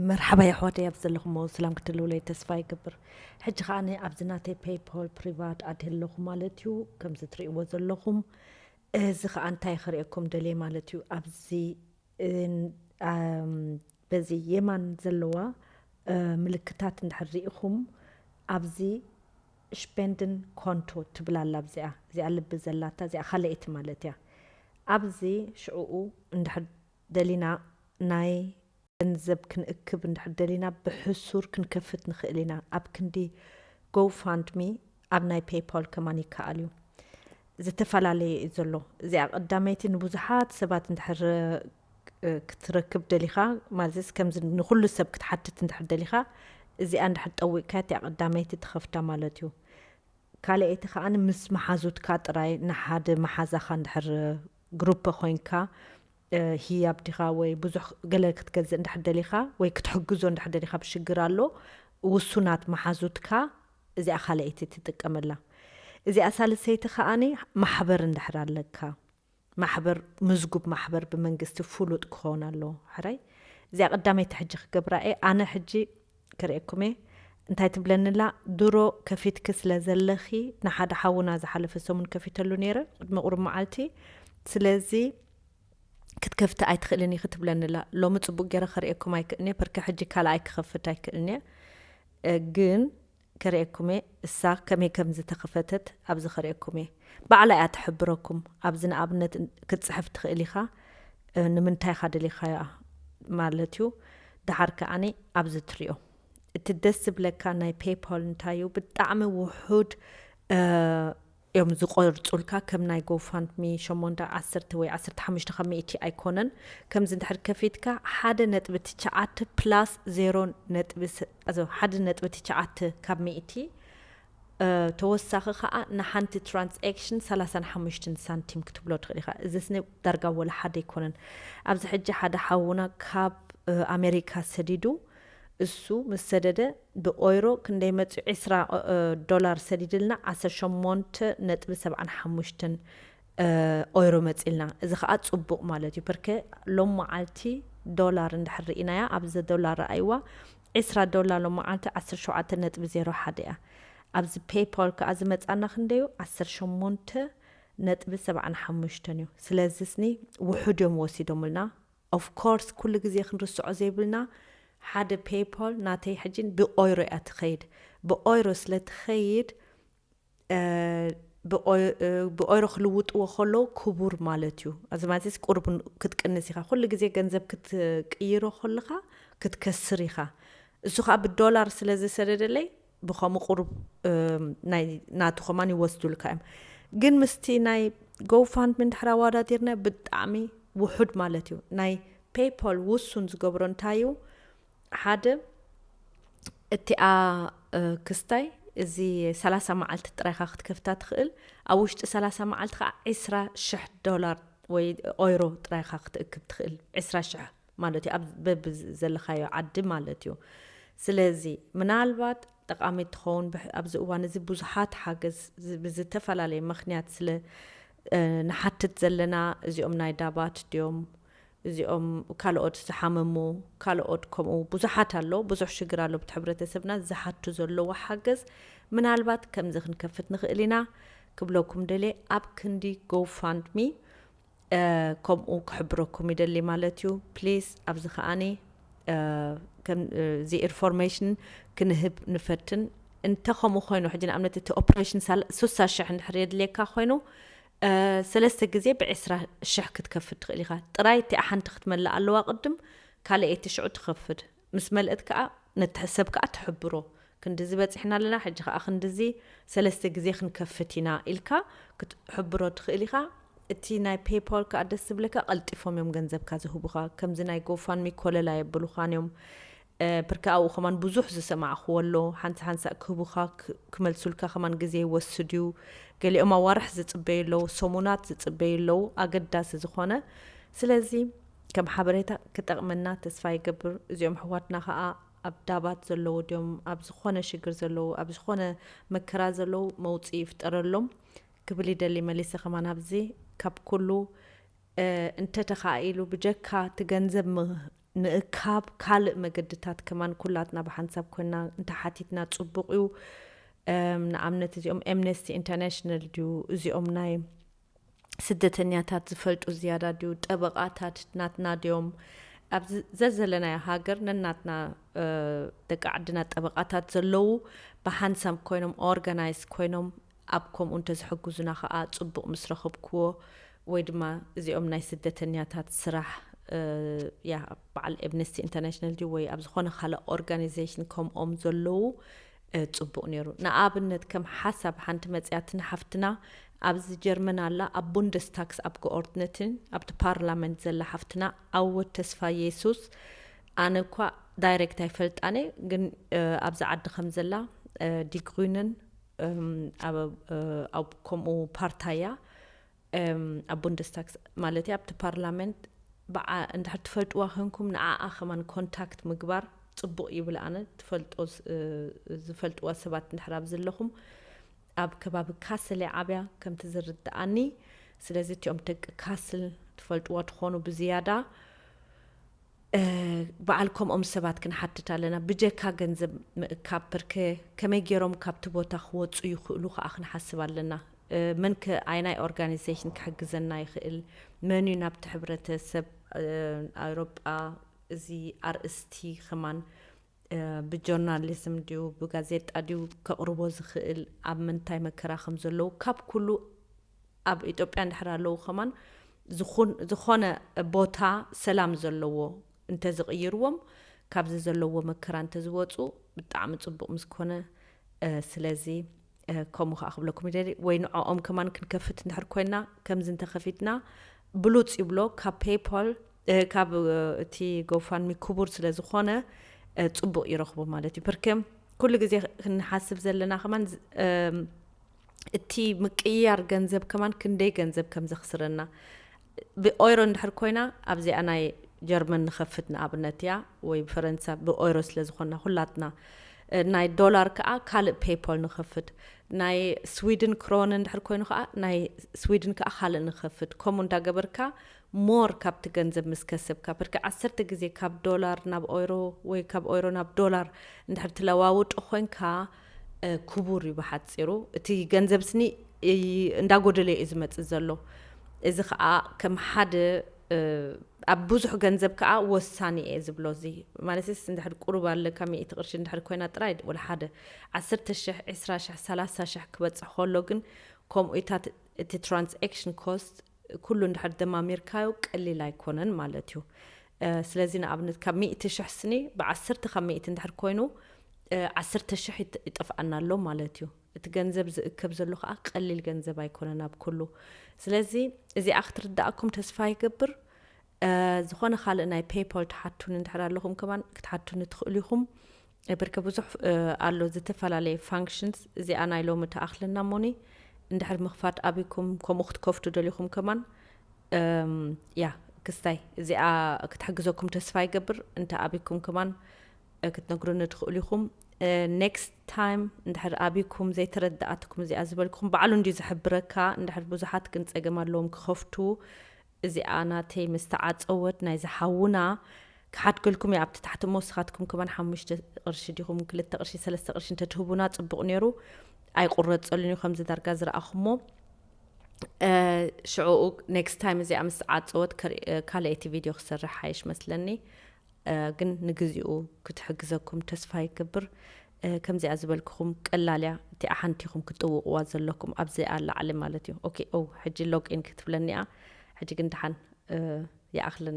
መርሓባ የሕዋተይ ኣብ ዘለኹሞ ሰላም ክትህልውለይ ተስፋ ይገብር። ሕጂ ከኣ ኣብዚ ናተይ ፔይፖል ፕሪቫት ኣድየ ኣለኹ ማለት እዩ። ከምዚ ትርእይዎ ዘለኹም እዚ ከኣ እንታይ ክርእየኩም ደልየ ማለት እዩ። ኣብዚ በዚ የማን ዘለዋ ምልክታት እንድሕር ርኢኹም ኣብዚ ሽፔንድን ኮንቶ ትብል ኣላ። ኣብዚኣ እዚኣ ልቢ ዘላታ እዚኣ ካልኣይቲ ማለት እያ። ኣብዚ ሽዕኡ እንድሕር ደሊና ናይ ገንዘብ ክንእክብ እንድሕር ደሊና ብሕሱር ክንከፍት ንኽእል ኢና። ኣብ ክንዲ ጎፋንድሚ ኣብ ናይ ፔይፓል ከማን ይከኣል እዩ። ዝተፈላለየ እዩ ዘሎ። እዚኣ ቀዳመይቲ ንብዙሓት ሰባት እንድሕር ክትረክብ ደሊኻ ማለት ከምዚ ንኩሉ ሰብ ክትሓትት እንድሕር ደሊኻ እዚኣ እንድሕር ጠዊቅካ እቲኣ ቀዳመይቲ ትኸፍታ ማለት እዩ። ካልኣይቲ ከኣ ምስ መሓዙትካ ጥራይ ንሓደ መሓዛኻ እንድሕር ግሩፕ ኮይንካ ህያብ ዲኻ ወይ ብዙሕ ገለ ክትገዝእ እንድሕር ደሊኻ ወይ ክትሕግዞ እንድሕር ደሊኻ ብሽግር ኣሎ ውሱናት መሓዙትካ እዚኣ ካልኣይቲ ትጥቀመላ። እዚኣ ሳልሰይቲ ከኣ ማሕበር እንድሕር ኣለካ ማሕበር ምዝጉብ ማሕበር ብመንግስቲ ፍሉጥ ክኸውን ኣለዎ። ሕራይ እዚኣ ቀዳመይቲ ሕጂ ክገብራ እየ ኣነ ሕጂ ክርእየኩም እየ። እንታይ ትብለኒ ኣላ ድሮ ከፊትኪ ስለ ዘለኺ ንሓደ ሓውና ዝሓለፈ ሰሙን ከፊተሉ ነይረ ቅድሚ ቁሩብ መዓልቲ ስለዚ ክትከፍቲ ኣይትኽእልን ኢኺ ትብለኒ ኣላ። ሎሚ ጽቡቅ ገይረ ከርእየኩም ኣይክእልን እየ ፐርከ ሕጂ ካልኣይ ክኸፍት ኣይክእልን እየ ግን ከርእየኩም እየ እሳ ከመይ ከም ዝተኸፈተት ኣብዚ ከርእየኩም እየ ባዕላ እያ ትሕብረኩም ኣብዚ ንኣብነት ክትፅሕፍ ትኽእል ኢኻ ንምንታይ ኢኻ ደሊኻያ ማለት እዩ ደሓር ከኣኒ ኣብዚ ትሪኦ እቲ ደስ ዝብለካ ናይ ፔይፓል እንታይ እዩ ብጣዕሚ ውሑድ እዮም ዝቆርፁልካ ከም ናይ ጎፋንድሚ ሸሞንተ ዓሰርተ ወይ ዓሰርተ ሓሙሽተ ካብ ሚእቲ ኣይኮነን ከምዚ እንድሕር ከፊትካ ሓደ ነጥቢ ትሽዓተ ፕላስ ዜሮ ነጥቢ ሓደ ነጥቢ ትሽዓተ ካብ ሚእቲ ተወሳኺ ከዓ ንሓንቲ ትራንስክሽን ሰላሳን ሓሙሽተን ሳንቲም ክትብሎ ትኽእል ኢኻ እዚ ስኒ ዳርጋ ወላ ሓደ ኣይኮነን ኣብዚ ሕጂ ሓደ ሓውና ካብ ኣሜሪካ ሰዲዱ እሱ ምስ ሰደደ ብኦይሮ ክንደይ መፅኡ ዕስራ ዶላር ሰዲድልና ዓሰርተ ሸሞንተ ነጥቢ ሰብዓን ሓሙሽተን ኦይሮ መፂልና እዚ ከዓ ፅቡቅ ማለት እዩ ፐርከ ሎም መዓልቲ ዶላር እንድሕር ርኢናያ ኣብዚ ዶላር ረኣይዋ ዕስራ ዶላር ሎም መዓልቲ ዓሰርተ ሸውዓተ ነጥቢ ዜሮ ሓደ እያ ኣብዚ ፔይፓል ከዓ ዝመፃና ክንደዩ ዓሰርተ ሸሞንተ ነጥቢ ሰብዓን ሓሙሽተን እዩ ስለዚ ስኒ ውሑድ እዮም ወሲዶምልና ኦፍኮርስ ኩሉ ግዜ ክንርስዖ ዘይብልና ሓደ ፔይፖል ናተይ ሕጂ ብኦይሮ እያ ትኸይድ ብኦይሮ ስለ ትኸይድ ብኦይሮ ክልውጥዎ ከለዉ ክቡር ማለት እዩ እዚ ማለትስ ቁርብ ክትቅንስ ኢኻ ኩሉ ግዜ ገንዘብ ክትቅይሮ ከለኻ ክትከስር ኢኻ እሱ ከዓ ብዶላር ስለ ዝሰደደለይ ብኸምኡ ቁሩብ ናይ ናቱ ከማን ይወስዱልካ እዮም ግን ምስቲ ናይ ጎፋንድሚ እንድሕር ኣዋዳዲርና ብጣዕሚ ውሑድ ማለት እዩ ናይ ፔይፓል ውሱን ዝገብሮ እንታይ እዩ ሓደ እቲኣ ክስታይ እዚ ሰላሳ መዓልቲ ጥራይካ ክትከፍታ ትኽእል ኣብ ውሽጢ ሰላሳ መዓልቲ ከዓ ዕስራ ሽሕ ዶላር ወይ ኦይሮ ጥራይካ ክትእክብ ትኽእል ዕስራ ሽሕ ማለት እዩ ኣብ በብ ዘለኻዮ ዓዲ ማለት እዩ ስለዚ ምናልባት ጠቃሚ ትኸውን ኣብዚ እዋን እዚ ብዙሓት ሓገዝ ብዝተፈላለየ ምክንያት ስለ ንሓትት ዘለና እዚኦም ናይ ዳባት ድዮም እዚኦም ካልኦት ዝሓመሙ ካልኦት ከምኡ ብዙሓት ኣሎ ብዙሕ ሽግር ኣሎ ብቲ ሕብረተሰብና ዝሓቱ ዘለዎ ሓገዝ ምናልባት ከምዚ ክንከፍት ንኽእል ኢና ክብለኩም ደልየ ኣብ ክንዲ ጎፋንድሚ ከምኡ ክሕብረኩም ይደሊ ማለት እዩ ፕሊስ ኣብዚ ከዓኒ እዚ ኢንፎርሜሽን ክንህብ ንፈትን እንተ ከምኡ ኮይኑ ሕጂ ንኣብነት እቲ ኦፕሬሽን ሱሳ ሽሕ እንድሕር የድልየካ ኮይኑ ሰለስተ ግዜ ብዕስራ ሽሕ ክትከፍት ትኽእል ኢኻ ጥራይ እቲኣ ሓንቲ ክትመልእ ኣለዋ ቅድም ካልኣይቲ ሽዑ ትኸፍድ ምስ መልእት ከዓ ነቲ ሰብ ከዓ ትሕብሮ ክንድዚ በፂሕና ኣለና ሕጂ ከዓ ክንድዚ ሰለስተ ግዜ ክንከፍት ኢና ኢልካ ክትሕብሮ ትኽእል ኢኻ እቲ ናይ ፔይፓል ከዓ ደስ ዝብለካ ቀልጢፎም እዮም ገንዘብካ ዝህቡኻ ከምዚ ናይ ጎፋንሚ ኮለል ኣየብሉኻን እዮም ብርካ ኣብኡ ከማን ብዙሕ ዝሰማዕክዎ ኣሎ ሓንሳ ሓንሳ ክህቡኻ ክመልሱልካ ከማን ግዜ ይወስድ እዩ ገሊኦም ኣዋርሕ ዝፅበዩ ኣለዉ ሰሙናት ዝፅበዩ ኣለዉ ኣገዳሲ ዝኾነ ስለዚ ከም ሓበሬታ ክጠቕመና ተስፋ ይገብር እዚኦም ኣሕዋትና ከዓ ኣብ ዳባት ዘለዉ ድዮም ኣብ ዝኾነ ሽግር ዘለዉ ኣብ ዝኾነ መከራ ዘለዉ መውፅኢ ይፍጠረሎም ክብል ይደሊ መሊሰ ከማን ኣብዚ ካብ ኩሉ እንተተኻኢሉ ብጀካ እቲ ገንዘብ ምእካብ ካልእ መገድታት ከማን ኩላትና ብሓንሳብ ኮይና እንተሓቲትና ጽቡቕ እዩ። እም፣ ንኣብነት እዚኦም ኤምነስቲ ኢንተርናሽናል ድዩ? እዚኦም ናይ ስደተኛታት ዝፈልጡ ዝያዳ ድዩ? ጠበቓታት ናትና ድዮም? ኣብዚ ዘዘለናዮ ሃገር ነናትና፣ እ፣ ደቂ ዓድና ጠበቓታት ዘለዉ ብሓንሳብ ኮይኖም ኦርጋናይዝ ኮይኖም ኣብ ከምኡ እንተዝሕግዙና ከዓ ጽቡቕ ምስ ረኸብክዎ፣ ወይ ድማ እዚኦም ናይ ስደተኛታት ስራሕ፣ እ፣ ያ በዓል ኤምነስቲ ኢንተርናሽናል ድዩ ወይ ኣብ ዝኾነ ካልእ ኦርጋናይዜሽን ከምኦም ዘለዉ፣ እ፣ ጽቡቕ ነይሩ። ንኣብነት ከም ሓሳብ ሓንቲ መጽያትን ሓፍትና ኣብዚ ጀርመን ኣላ፣ ኣብ ቡንደስታክስ ኣብ ገኦርድነትን ኣብቲ ፓርላመንት ዘላ ሓፍትና ኣወት ተስፋ የሱስ። ኣነ እኳ ዳይሬክት ኣይፈልጣን እየ፣ ግን፣ እ፣ ኣብዚ ዓዲ ከም ዘላ፣ እ፣ ዲግሪንን፣ እም፣ ኣብ፣ እ፣ ኣብ ከምኡ ፓርታያ፣ እም፣ ኣብ ቡንደስታክስ ማለት እዩ፣ ኣብቲ ፓርላመንት ብዓ-፣ እንድሕር ትፈልጥዋ ኮንኩም ንዓኣ ከማን ኮንታክት ምግባር ጽቡቕ ይብል። ኣነ ትፈልጦ ስ-፣ እ፣ ዝፈልጥዋ ሰባት እንድሕር ኣብ ዘለኹም፣ ኣብ ከባቢ ካስል እያ ዓብያ ከምቲ ዝርድኣኒ። ስለዚ እቲኦም ደቂ ካስል ትፈልጥዋ ትኾኑ ብዝያዳ፣ እ፣ በዓል ከምኦም ሰባት ክንሓትት ኣለና። ብጀካ ገንዘብ ምእካብ፣ ብርከ ከመይ ገይሮም ካብቲ ቦታ ክወፁ ይኽእሉ ከዓ ክንሓስብ ኣለና። እ፣ መን ከ ኣየናይ ኦርጋናይዜሽን ክሕግዘና ይኽእል? መን እዩ ናብቲ ሕብረተሰብ፣ እ፣ ኣውሮጳ እዚ ኣርእስቲ ከማን፣ እ፣ ብጆርናሊዝም ድዩ ብጋዜጣ ድዩ ከቕርቦ ዝኽእል? ኣብ ምንታይ መከራ ከም ዘለዉ ካብ ኩሉ ኣብ ኢትዮጵያ እንድሕር ኣለዉ ከማን ዝኹን-፣ ዝኾነ ቦታ ሰላም ዘለዎ እንተዝቕይርዎም ካብዚ ዘለዎ መከራ እንተዝወፁ ብጣዕሚ ፅቡቕ ምስ ኮነ፣ እ፣ ስለዚ፣ እ፣ ከምኡ ከዓ ክብለኩም ይደሊ። ወይ ንዕኦም ከማን ክንከፍት እንድሕር ኮይና ከምዚ እንተኸፊትና ብሉፅ ይብሎ ካብ ፔይፓል፣ እ፣ ካብ፣ እ፣ እቲ ጎፋንሚ ክቡር ስለ ዝኾነ፣ እ፣ ፅቡቕ ይረኽቡ ማለት እዩ። ብርከም ኩሉ ግዜ ክንሓስብ ዘለና ከማን ዝ-፣ እም፣ እቲ ምቅይያር ገንዘብ ከማን ክንደይ ገንዘብ ከም ዘኽስረና። ብኦይሮ እንድሕር ኮይና ኣብዚኣ ናይ ጀርመን ንኸፍት ንኣብነት እያ፣ ወይ ብፈረንሳ ብኦይሮ ስለ ዝኾንና ኩላትና። እ፣ ናይ ዶላር ከዓ ካልእ ፔይፓል ንኸፍት። ናይ ስዊድን ክሮን እንድሕር ኮይኑ ከዓ ናይ ስዊድን ከዓ ካልእ ንኸፍት። ከምኡ እንዳገበርካ ሞር ካብቲ ገንዘብ ምስ ከሰብካ፣ ብርኪ ዓሰርተ ግዜ ካብ ዶላር ናብ ኦይሮ ወይ ካብ ኦይሮ ናብ ዶላር እንድሕር ትለዋውጦ ኮይንካ፣ እ፣ ክቡር እዩ ብሓፂሩ። እቲ ገንዘብ ስኒ እ፣ እንዳጎደለ እዩ ዝመፅእ ዘሎ። እዚ ከዓ ከም ሓደ፣ እ፣ ኣብ ብዙሕ ገንዘብ ከዓ ወሳኒ እየ ዝብሎ። እዚ ማለትስ እንድሕር ቁሩብ ኣለካ ሚእቲ ቅርሺ እንድሕር ኮይና ጥራይ ወላ ሓደ ዓሰርተ ሽሕ፣ ዕስራ ሽሕ፣ ሰላሳ ሽሕ ክበፅሕ ከሎ ግን ከምኡታት እቲ ትራንስኣክሽን ኮስት ኩሉ እንድሕር ደማሚርካዮ ቀሊል ኣይኮነን ማለት እዩ። እ፣ ስለዚ ንኣብነት ካብ ሚእቲ ሽሕ ስኒ ብዓሰርተ ካብ ሚእቲ እንድሕር ኮይኑ፣ እ፣ ዓሰርተ ሽሕ ይጥ-፣ ይጠፍኣና ኣሎ ማለት እዩ። እቲ ገንዘብ ዝእከብ ዘሎ ከዓ ቀሊል ገንዘብ ኣይኮነን ኣብ ኩሉ። ስለዚ እዚኣ ክትርድኣኩም ተስፋ ይገብር። እ፣ ዝኾነ ካልእ ናይ ፔይፓል ትሓቱኒ እንድሕር ኣለኹም ከማን ክትሓቱኒ ትኽእሉ ኢኹም። እ፣ ብርክ ብዙሕ፣ እ፣ ኣሎ ዝተፈላለየ ፋንክሽንስ። እዚኣ ናይ ሎሚ ትኣኽለና እሞኒ እንድሕር ምኽፋት ኣቢኩም ከምኡ ክትከፍቱ ደሊኹም ከማን፣ እም፣ ያ ክስታይ እዚኣ ክትሕግዘኩም ተስፋ ይገብር። እንተ ኣቢኩም ከማን፣ እ፣ ክትነግሩኒ ትኽእሉ ኢኹም። እ፣ ኔክስት ታይም እንድሕር ኣቢኩም ዘይተረድኣትኩም እዚኣ ዝበልኩም ባዕሉ እንድዩ ዝሕብረካ። እንድሕር ብዙሓት ግን ጸገም ኣለዎም ክኸፍቱ። እዚኣ ናተይ ምስ ተዓጸወት ናይ ዝሓውና ክሓድገልኩም እየ ኣብቲ ታሕቲ እሞ፣ ንስኻትኩም ከማን ሓሙሽተ ቅርሺ ዲኹም ክልተ ቅርሺ ሰለስተ ቅርሺ እንተትህቡና ጽቡቕ ነይሩ። ኣይቁረጸሉን እዩ ከምዚ ዳርጋ ዝረኣኹሞ። እ፣ ሽዑኡ ኔክስት ታይም እዚኣ ምስ ተዓጸወት ከርኢ-፣ እ፣ ካልኣይቲ ቪድዮ ክሰርሕ ሓይሽ መስለኒ። እ፣ ግን ንግዚኡ ክትሕግዘኩም ተስፋ ይገብር። እ፣ ከምዚኣ ዝበልክኹም ቀላል እያ። እቲኣ ሓንቲ ኢኹም ክትጥውቕዋ ዘለኩም ኣብዚኣ ላዕሊ ማለት እዩ። ኦኬ፣ ኦ፣ ሕጂ ሎግ ኢን ክትብለኒ እያ። ሕጂ ግን ደሓን፣ እ፣ ይኣኽለና።